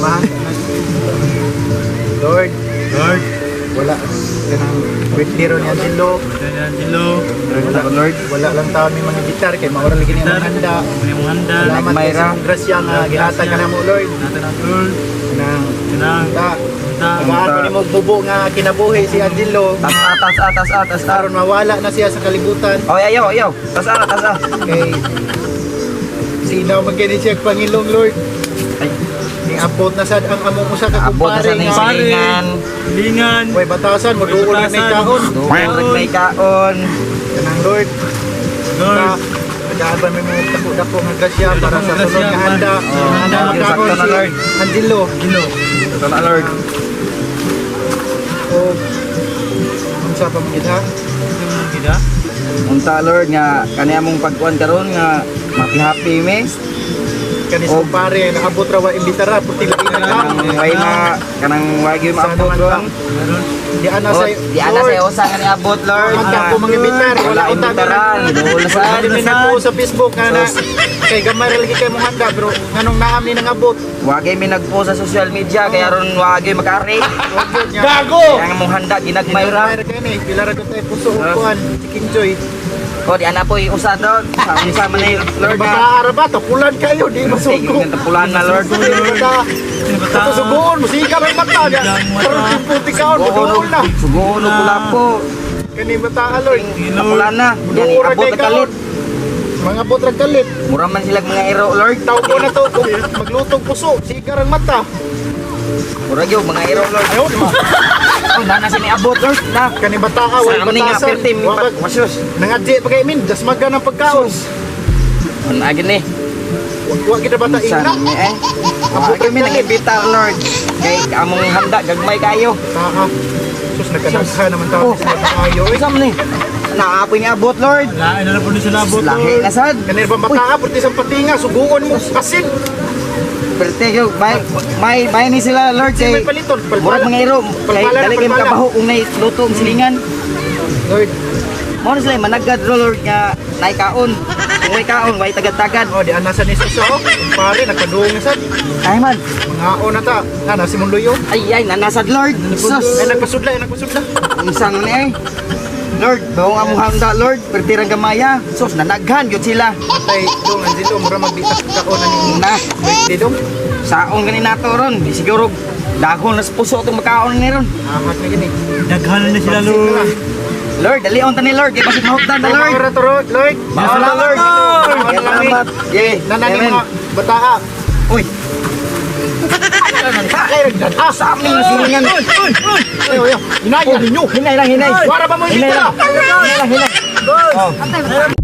Mahal. Lord, Lord, wala kanang birthday ron ni Angelo. Angelo. Wala, Lord. wala lang taon may mga gitar kay maura lagi ni mga handa. May mga handa. Salamat kay Nagmayra. sa imong grasya nga gihatag ka namo, Lord. Natin ang Lord. Nang Kanang ta ta. tagaan pa nimo bubo nga kinabuhi si Angelo. Tas a, tas a, tas a, tas a. Aron mawala na siya sa kalibutan Oh, ayaw, ayaw. Tas a, tas a. kay sinaw man kini siya pangilong, Lord. Ay. Niabot na sad ang among usa ka Abot na kumpare sa ning nga silingan. Lingan. way batasan mo duol na Way batasan. kaon. Duol may kaon. Kanang Lord, Lord. ta tagaan pa may mga dako-dako nga grasya para sa Grasya, sunod nga handa. Oh, Handa sakto makaon na, si Lord. Angelo. Angelo. Ito na, Lord. O unsa pa man gid ha? Gida. Unta, Lord, nga kani among pagkuan karon nga happy me. Kani sa Oh. kumpare naabot ra wa imbitara puti lagi na ka. Kanang way ma kanang way gyud Sana maabot man ron. Meron. Di ana Oh, sa di ana sa usa nga niabot, Lord. Wala ko mga imbitar, wala Wala unta imbitaran. Duol Wala sad. mi nagpo sa Facebook nga na kay gamay ra lagi kay mong handa pero nganong naam ni nangabot. Wagay mi nagpo sa social media kaya ron wagay makaari. Gago. Kaya nga mong handa ginagmay ra. Ginagmay ra kani, pila ra gud tayo puso og kuan, chicken joy. O di ana po yung usa dog. Sa unsa man ni Lord Bata na. ara ba tapulan kayo di Sige, masuko. tapulan na, Lord. Bata. Bata. Ato sugoon, musika may mata. Karon puti kaon, muduol na. Sugoon og kulapo. Kani bata, Lord. Tapulan na. Yan Muduol ra abot kay na kaon. kalit. Mga abot ra kalit. Mura man sila mga iro, Lord. Tawag ko na to, kung maglutong puso, sigar ang mata. Mura gyud mga iro, Lord. Ayaw, ma. Oh, nana sila abot, Lord. Na. Kani bata ka, way Sa aming nga batasan. perti mi Wa pat wasos. Nangadji pa kay min, dasmaga ng pagkaon. Ana gini. Wa gid bata Unsa ina. ni eh? Wa gyud mi nang-imbitar, Lord. Kay among handa gagmay kayo. Bata. Sus, nagkadagha naman tao Oh. sa bata kayo. Eh. Unsa man ni? Naapoy ni abot, Lord. Lain na lang po ni sila abot. Lahi na sad. Kani bang bata ka, purti sa patinga, suguon mo, asin. Perte gyud may may may ni sila, Lord, May kay paliton, murag palpala. mga iro kay Palpala na, dali kay palpala. makabaho kung nay luto ang silingan. Lord, Mao na sila managad ro, Lord, nga nay kaon. Kung may kaon, way tagad-tagad. oh, di ana sa ni Susa, oh. Pare, nagkaduong na sad. Ay man. Mga na ta. Ana, si Mundoyo. Ay ay nanasad, Lord. Sus. Ay, nagpasudla, ay, nagpasudla. Unsa na ni eh. Lord, bawang among handa, Lord, pertirang gamaya. Sus, nanaghan gyud sila. Patay, dong, Angelo, mura magbitak kaon na ni Na, birthday dong. saong gani nato ron. Di siguro dahon na sa puso itong makaon ni ron. Ahak na gini. Daghan na sila, Lord. Lord, dali on ta ni Lord, kay basig mahugdan na, Lord. Lord. Lord. Lord. Salamat, Lord. Salamat. Salamat. Yeah. Nanani Amen. mga bataa. Uy. Kay nagdad. Ah, Sa amin yung silingan. Ayo, ayo. Hinay ninyo. Hinay lang, hinay. Wara ba mo Hinay imbitara? lang. Hinay lang, hinay. Oh.